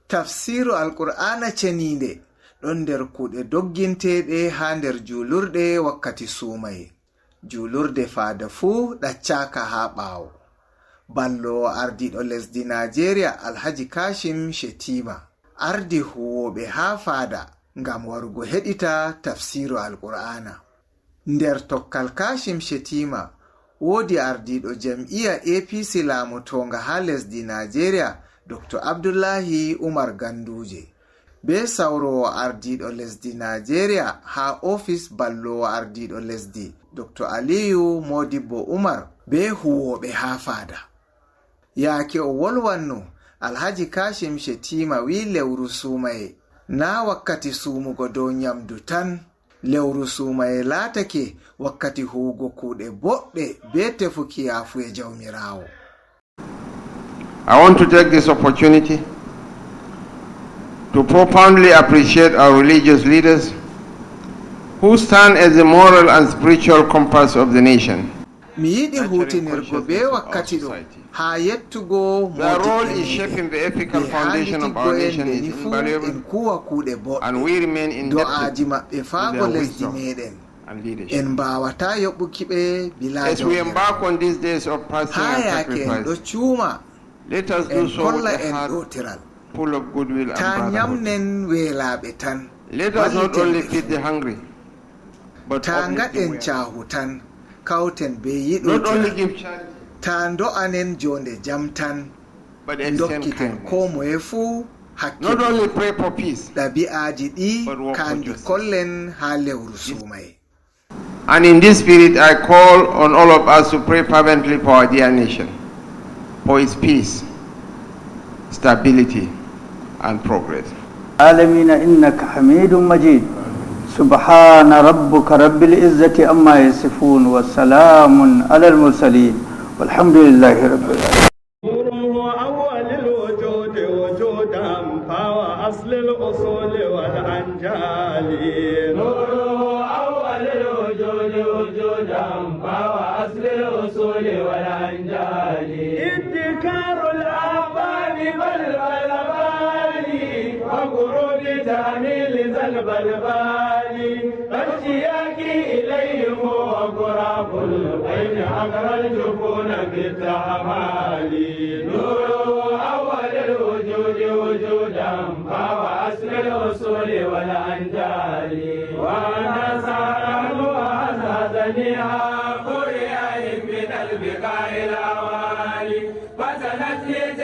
Tafsiru Alqur'ana ceniinde ɗon nder kuuɗe dogginteɗe ha nder julurɗe wakkati sumaye. Julurde fada fuu ɗaccaka ha ɓaawo. Ballowo ardiɗo lesdi Najeriya, Alhaji Kashim Shetima, ardi huwoɓe ha fada ngam warugo heɗita tafsiru Alqur'ana. Nder tokkal Kashim Shetima woodi ardiɗo jam'iya APC laamotonga ha lesdi Najeriya, Dr Abdullahi Umar Ganduje, be sawrowo ardiɗo lesdi Najeriya ha ofis ballowo ardiɗo lesdi, Dr Aliyu Modibbo Umar, be huwoɓe ha fada. Yaake o wolwanno, Alhaji Kashim Shetima wi lewru sumaye na wakkati sumugo dow nyamdu tan. Lewru sumaye laatake wakkati huwugo kuuɗe boɗɗe be tefuki yafuye Jawmirawo. I want to take this opportunity to profoundly appreciate our religious leaders who stand as the moral and spiritual compass of the nation. Mi yiɗi hutinirgo be wakkati ɗo ha yettugo Their role in shaping the ethical be foundation of our handitiggo en nation nde is ni fuu invaluable, en kuwa kuuɗe and we boɗɗe. Remain indebted Do'aji maɓɓe to faago their lesdi wisdom meɗen and leadership. en mbawata yoɓuki ɓe bila As we Jawmirawo. Embark on these days of fasting Ha and yaake en ɗo sacrifice, cuuma, let us do en so with kolla a en heart ɗotiral. Full of goodwill and Ta brotherhood. nyamnen weelaaɓe tan, Let us not walliten only ɓe feed fuu. The hungry, but Ta uplift the ngaɗen weary. caahu tan, kawten be Not only yiɗotiral. Give charity, Ta do'anen jonde jam tan, but extend dokkiten ko kindness. moye fuu Not hakkilo. Only pray for peace, Ɗabi'aji ɗi but work for kandi justice. Kollen ha lewru sumaye. And in this spirit, I call on all of us to pray fervently for our dear nation, for its peace, stability, and progress. العالمين إنك حميد مجيد. سبحان ربك رب العزة عما يصفون وسلام على المرسلين والحمد لله رب العالمين. نوره أول الوجود وجودا فهو أصل الأصول والأنجال. نوره أول الوجود وجودا فهو أصل الأصول والأنجال. ادكار الآبان بالبلبال وقروب تأميل ذا البلبال فاشتياقي إليهم وقراب العين أقرى الجفون بالتحمال. نوره أول الوجود وجودا.